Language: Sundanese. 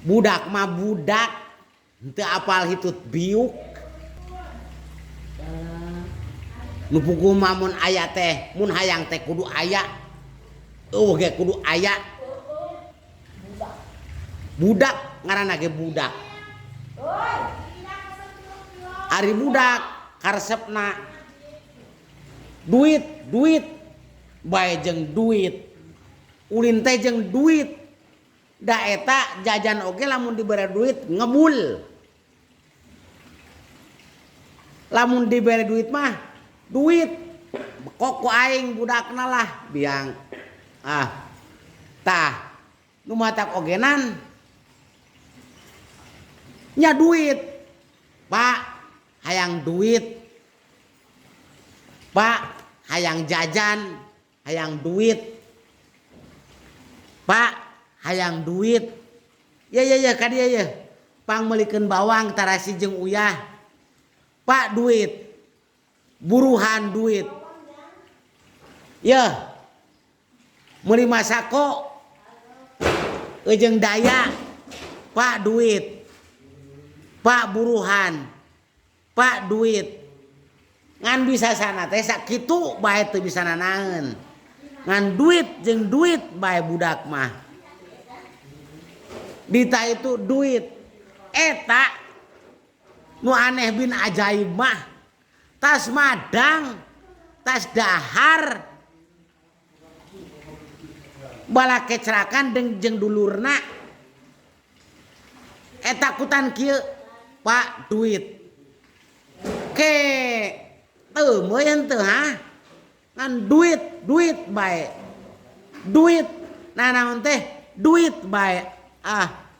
Budak mah budak henteu apal hitut biuk. Nu puguh mah mun aya teh, mun hayang teh kudu aya. Eueuh ge kudu aya. Budak ngaranna ge budak. Ari budak karesepna duit, duit bae jeung duit. Ulin teh jeung duit. Da eta jajan oge lamun dibere duit ngebul. Lamun dibere duit mah duit bekok ku aing budakna lah biang. Ah. Tah nu matak ogenan nya duit. Pak hayang duit. Pak hayang jajan, hayang duit. Pak hayang duit. Ya ya ya ka dieu yeuh. Pangmeulikeun bawang tarasi jeung uyah. Pak duit. Buruhan duit. Yeuh. Meuli masako jeung daya. Pak duit. Pak buruhan. Pak duit. Ngan bisa sana teh sakitu bae teu bisa nanaeun. Ngan duit jeung duit bae budak mah. Dita itu duit. Eta nu aneh bin ajaib mah. Tas madang, tas dahar. Bala kecerakan jeung dulurna. Eta kutan kieu, Pak duit. Ke teu meuyeun teu ha? Ngan duit, duit bae. Duit. Nah naon teh? Duit bae. Ah.